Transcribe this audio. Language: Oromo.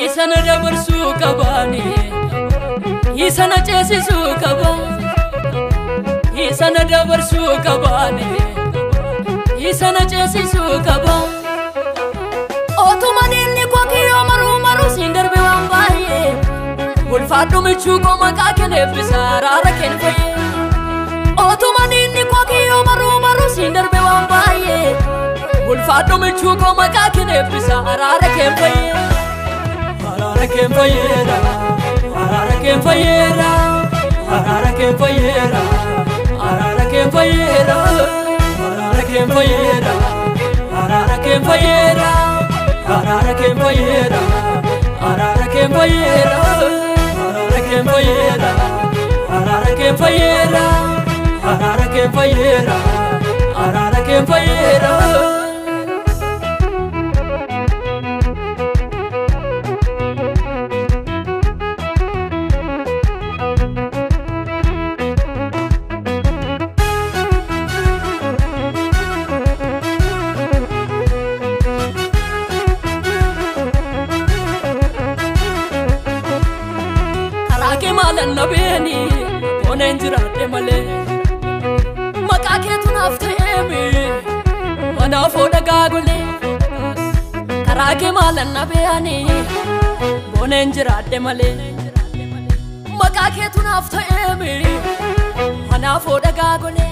Isa na dabarsuu qabaani, isa na ceesisuu qaba. Isa na dabarsuu qabaani, isa na ceesisuu qaba. Otuma diinni koo kiyyoo maruu maruu siin darbe waan baay'ee. Ulfaadhu michuu koo maqaa kee eebbisa araara keen fayyee. Otuma diinni koo kiyyoo maruu maruu siin darbe waan baay'ee. Ulfaadhu michuu koo maqaa kee eebbisa araara keen fayyee. Araara keen fayyeera, araara keen fayyeera, araara keen fayyeera, araara keen fayyeera, araara keen fayyeera, araara keen fayyeera, araara keen fayyeera, araara keen fayyeera, araara keen fayyeera, araara keen fayyeera, araara keen fayyeera, araara keen fayyeera. Karaa kee maalan na beeni booneen jiraadhe malee. Maqaa keetu naaf ta'eemi manaafoo dhagaa golee. Karaa kee maalan na beeni booneen jiraadhe malee. Maqaa keetu naaf ta'eemi manaafoo dhagaa golee.